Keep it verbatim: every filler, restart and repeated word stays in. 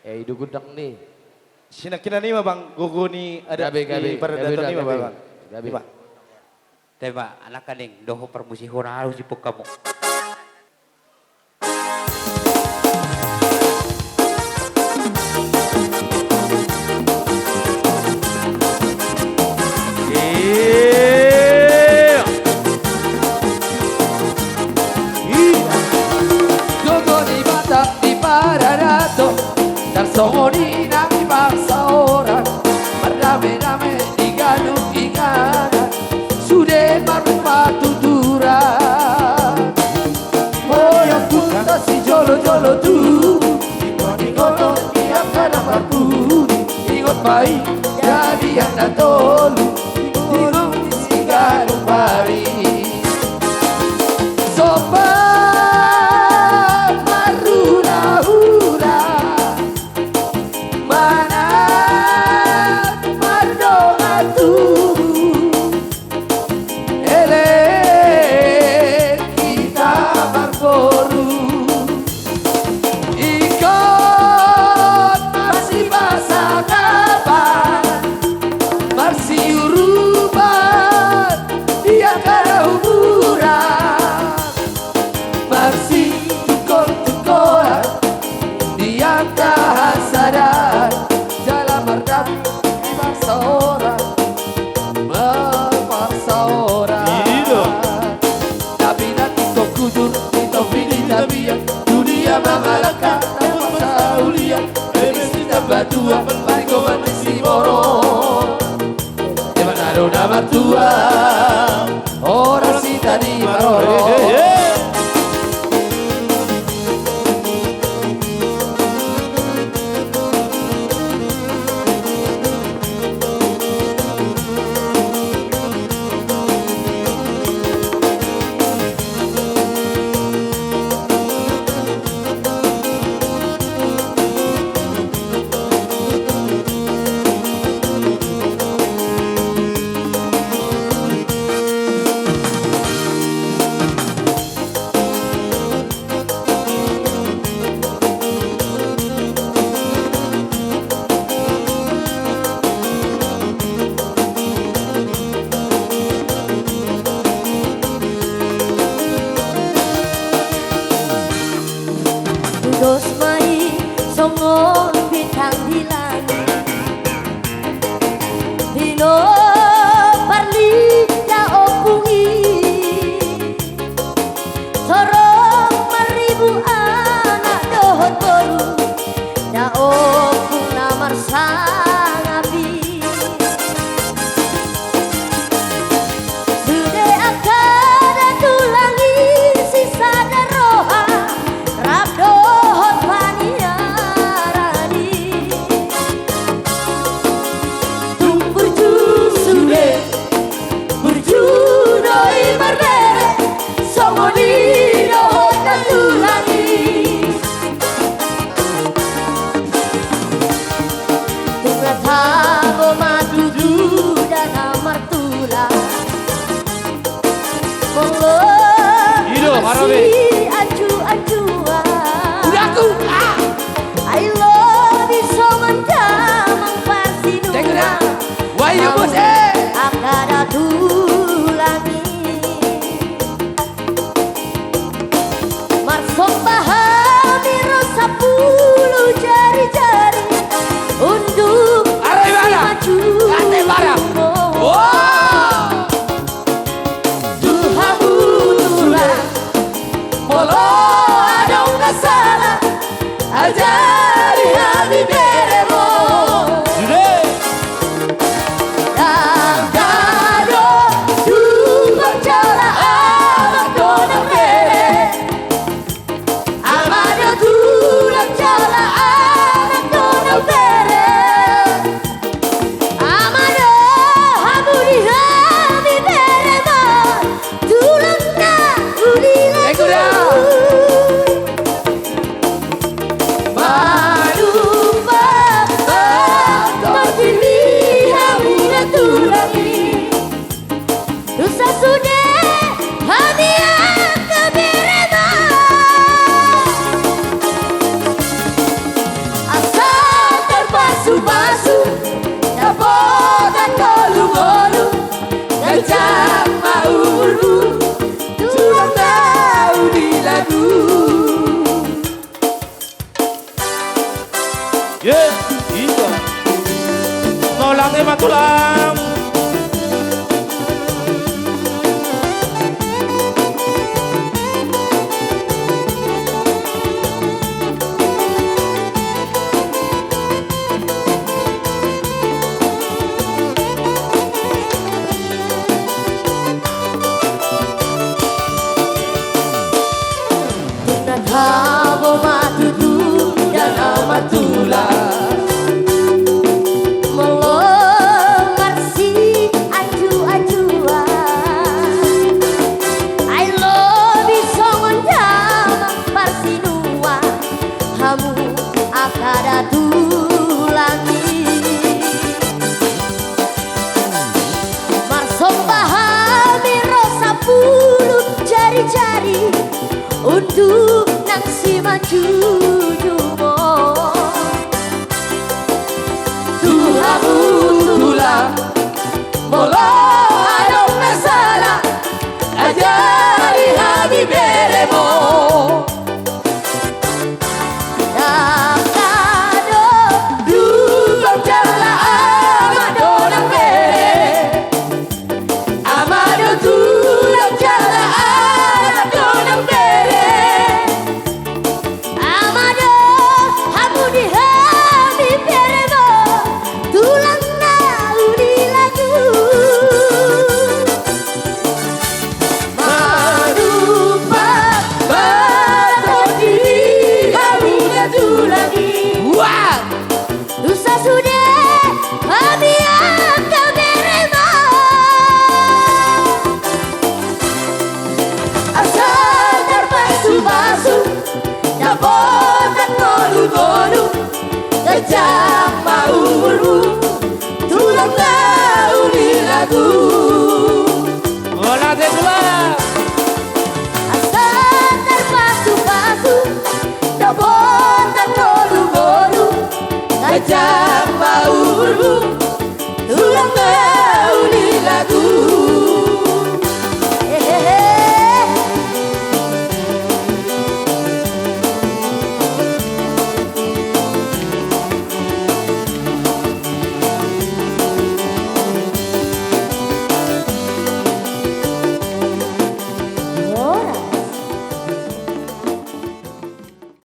Eh, i do gondang ni. Sinangkinan i ma, Bang, gogo ni adat, gabe, gabe, di paradaton, gabe, i ma, gabe, Bang. Gabe. I ma. Tema anak kaning dohot parmusik hona alu si pongkamu. Gogo ni Batak di paradaton, tarsongon i nang di parsaoran, mardame-dame di ganup inganan, sude marpatuturan. Molo punta sijolo-jolo tubu, ingot-ingot di angka na marpudi, ingot ma i, jadi angka na tolu, ingot di siganup ari. Sopan marhula-hula, manat mardongan tubu, elek hita marboru. Ingkon marsipasangapan, marsiurupan di angka na umuran, marsitungkol-tungkolan di angka hasadaan, jala mardame di parsaoran, marparsaoran. Tapi na tingkos hujur, di topi di tapian, dunia mangalangka, na marsahulian, eme sitamba tua, paling goman di siborok. Emang adong na martua, horas hita di maroro. Tudos ma i songon bintang di langit, pinompar ni na ompung i. Sorong marribu anak dohot boru, na ompung na marsangap i. Sude angka na tulang i sisada roha, rap dohot paniaran i. Tung burju sude, burju do i marbere, songon i dohot na tulang i. Tung na tabo ma tutu da na martulang. Molo i do, harabe. Anju-anjuan. Udaku, ah. I love you songon damang parsiduan. Wahyu Bos, eh. Angka na tulang i. Marsomba hami ro sampulu jari-jari, unduk. Are bara. Ate bara. Oh. Tu hamu tulang, molo adong na sala, ajari hami beremo. Sude. Dang hado tulang jala anak do na bere. Ama do tulang jala anak do na bere. Ama do hamu di hami beremo. Tulang na uli lagu. Manu Yes, iya. Tulang, eh, ma tulang. Tunan hamu ma tutu, tunan hamu ma tulang. Molo marsianju-anjuan, ai lobi songon damang parsinuan, hamu angka da tulang i. Marsomba hami ro sampulu jari-jari, unduk nang simanjujung on. Tu hamu tulang, molo adong na sala, ajari hami beremo. Ndang adong tulang jala ama do nang bere. Ama do tulang jala ama do nang bere. Ama do hamu di hami beremo, tulang na uli lagu. Marumpak martondi hamu na tulang i. Wah! Dung sasude hami angka beremo. Asa tarpasu-pasu dapotan ngolu-ngolu, ganjang ma umurmu, tulang na uli lagu. Hola, tulang. Asa tarpasu-pasu dapotan ngolu-ngolu, ganjang ma umurmu, tulang na